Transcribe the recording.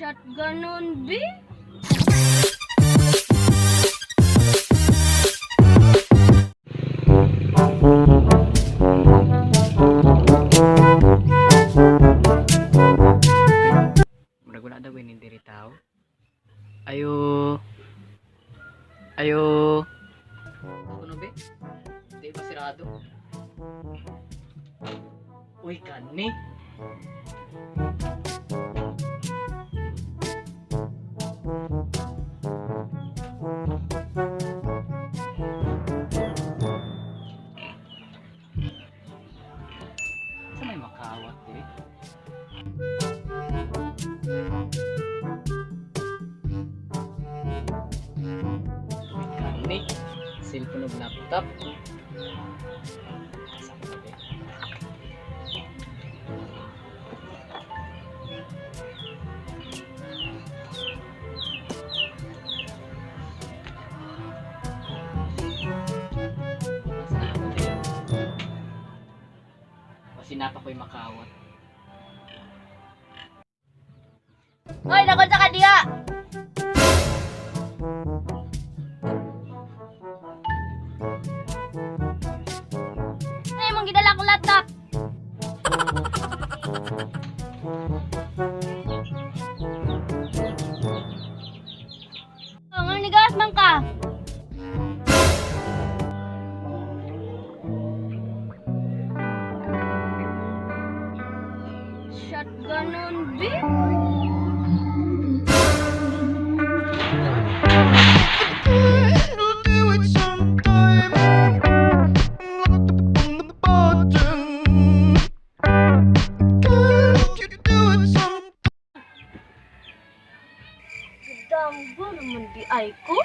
Shotgunon, B? Murag wala daw ini diri tao. Ayo. Ayo. Ano be? Di ba sirado? Uy, kani. Sa may makawat diri? Uy, kani. Cellphone ug laptop. Sa ko be? Nasa na ako diri. Basin pa ko'y makawat. Hoy, nakon sa kadiha! Ay, mong gidala akong laptop. Oh, nga nigawas man ka. Shotgunon, B? Do it sometime. Locked up on the button. Can't you do it sometime? Dambo naman di ay ko.